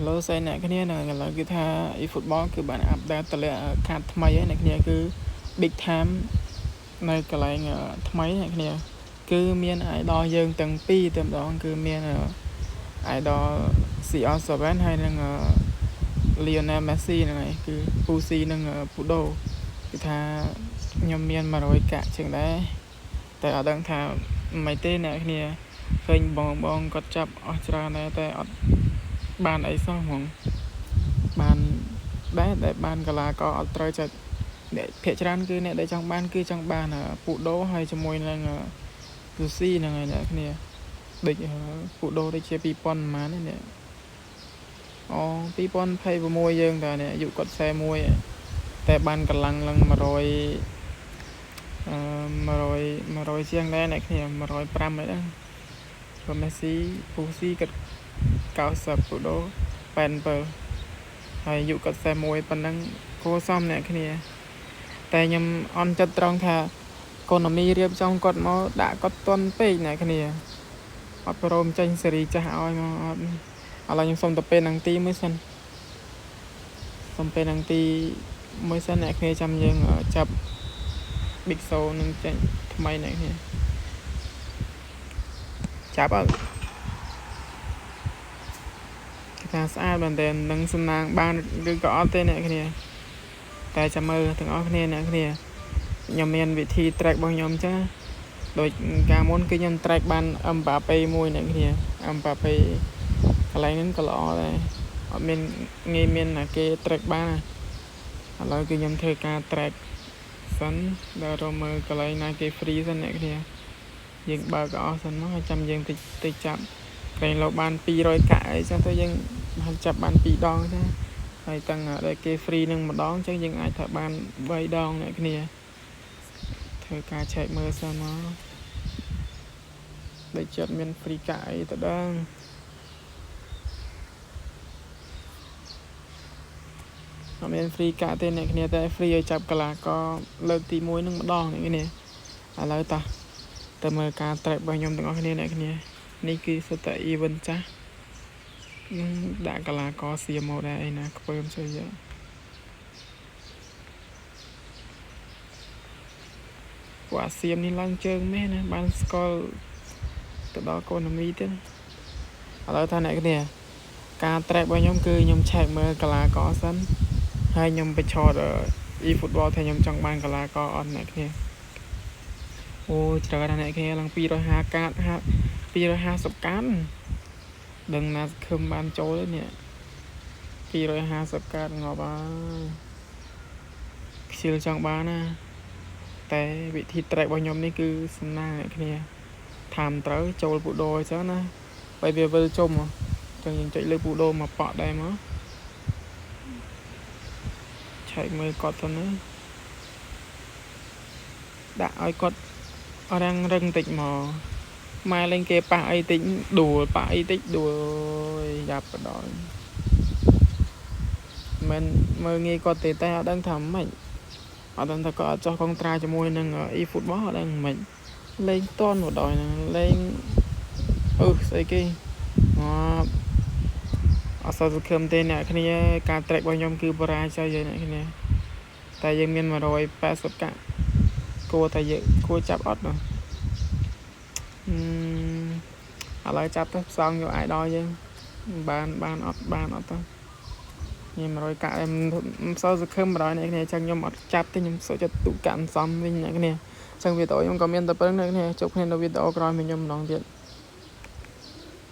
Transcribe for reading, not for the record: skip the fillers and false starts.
ឡូស្អីអ្នកគ្នានឹងឥឡូវគឺថា eFootball គឺបាន update តម្លាក់កាតថ្មីហើយអ្នកគ្នាគឺ Big Time នៅកន្លែងថ្មីអ្នកគ្នាគឺមាន idol យើងទាំងពីរតែម្ដងគឺមាន idol CR7 ហើយនិង Lionel Messi ហ្នឹងហើយគឺពូស៊ីនិងពូដូគឺថាខ្ញុំមាន100កាក់ជាងដែរតែអត់ដឹងថាមិនទេអ្នកគ្នាឃើញបងបងគាត់ចាប់អស់ច្រើនដែរតែអត់បានអីសោះហ្មងបានដែរតែបានកីឡាករអត់ត្រូវចិត្តអ្នកភាគច្រើនគឺអ្នកដែលចង់បានគឺចង់បានពូដូហើយជាមួយនឹងពូស៊ីហ្នឹងហើយអ្នកគ្នាដូចពូដូដូចជា2000ប៉ុន្មាននេះអូ2026យើងតើនេះអាយុគាត់41តែបានកម្លាំងឡើង100អឺ100 100ជាងដែរអ្នកគ្នា105អីហ្នឹងបើមេស៊ីពូស៊ីគាត់90ពូដូ87ហើយអាយុគាត់41ប៉ុណ្ណឹងគួរសមអ្នកគ្នាតែខ្ញុំអន់ចិត្តត្រង់ថាកូនមីរៀបចំគាត់មកដាក់គាត់ទន់ពេកអ្នកគ្នាអត់ព្រមចេញសេរីចាស់ឲ្យមកអត់ឥឡូវខ្ញុំសុំទៅពេលនឹងទីមួយសិនសុំពេលនឹងទីមួយសិនអ្នកគ្នាចាំយើងចាប់ Big Show នឹងចេញថ្មីអ្នកគ្នាចាប់អត់គេថាស្អាតមែនតើនឹងសំណាងបានឬក៏អត់ទេអ្នកគ្នាតែចាំមើលទាំងអស់គ្នាអ្នកគ្នាខ្ញុំមានវិធី track របស់ខ្ញុំចឹងដូចកាលមុនគឺខ្ញុំ track បាន Mbappe មួយអ្នកគ្នា Mbappe កន្លែងហ្នឹងក៏ល្អដែរអត់មានងាយមានណាគេ track បានណាឥឡូវគឺខ្ញុំធ្វើការ track សិនដល់រកមើលកន្លែងណាគេ free សិនអ្នកគ្នាយើងបើកអស់សិនមកហើយចាំយើងទៅទៅចាប់កន្លែងលោកបាន200កាក់អីចឹងទៅយើងបានចាប់បាន2ដងចឹងហើយតាំងដែលគេ free នឹងម្ដងចឹងយើងអាចថាបាន3ដងអ្នកគ្នាធ្វើការឆែកមើលសិនមកដូចចិត្តមាន free កាក់អីទៅដល់អត់មាន free កាក់ទេអ្នកគ្នាតែ free ឲ្យចាប់កីឡាករលើកទី1នឹងម្ដងអ្នកគ្នាឥឡូវតោះទៅមើលការ track របស់ខ្ញុំទាំងអស់គ្នាអ្នកគ្នានេះគឺសុទ្ធតែ event ចាស់ដាក់កីឡាករសៀមមកដែរអីណាខ្ពើមជួយយកពួកអាសៀមនេះឡើងជើងមែនណាបានស្គាល់ទៅដល់កូនមីទៀតឥឡូវថាអ្នកគ្នាការ track របស់ខ្ញុំគឺខ្ញុំឆែកមើលកីឡាករសិនហើយខ្ញុំទៅឆត eFootball ថាខ្ញុំចង់បានកីឡាករអត់អ្នកគ្នាអូច្រើនណាស់អ្នកគ្នាឡើង250កាត250កាតដឹងណាសខឹមបានចូលទេនេះ250កាតងាប់ហើយខ្ជិលចង់បានណាតែវិធី track របស់ខ្ញុំនេះគឺសំណាងអ្នកគ្នាថាមត្រូវចូលពូដូអញ្ចឹងណាបើវាវិលជុំអញ្ចឹងយើងចុចលើពូដូមកប៉ក់ដែរមកឆែកមើលគាត់សិនណាដាក់ឲ្យគាត់រាំងរឹងតិចមកម៉ែលេងគេប៉ះអីតិចដួលប៉ះអីតិចដួលយ៉ាប់បដមិនមើលងាយគាត់ទេតែអត់ដឹងថាម៉េចអត់ដឹងថាគាត់អត់ចោះកុងត្រាជាមួយនឹង eFootball អត់ដឹងម៉េចលេងតន់បដហ្នឹងលេងអឺស្អីគេងាប់អត់សូវសង្ឃឹមទេអ្នកគ្នាការ track របស់ខ្ញុំគឺបរាជ័យហើយអ្នកគ្នាតែយើងមាន180កាក់គួរតែយើងគួរចាប់អត់នោះឥឡូវចាប់ទៅផ្សងយក idol យើងបានបានអត់បានអត់ទៅខ្ញុំ100កាក់មិនសូវសង្ឃឹម100អ្នកគ្នាអញ្ចឹងខ្ញុំអត់ចាប់ទេខ្ញុំសូវចិត្តទូកាក់សំវិញអ្នកគ្នាអញ្ចឹងវីដេអូខ្ញុំក៏មានតែប៉ុណ្្នឹងអ្នកគ្នាជួបគ្នានៅវីដេអូក្រោយមួយខ្ញុំម្ដងទៀត។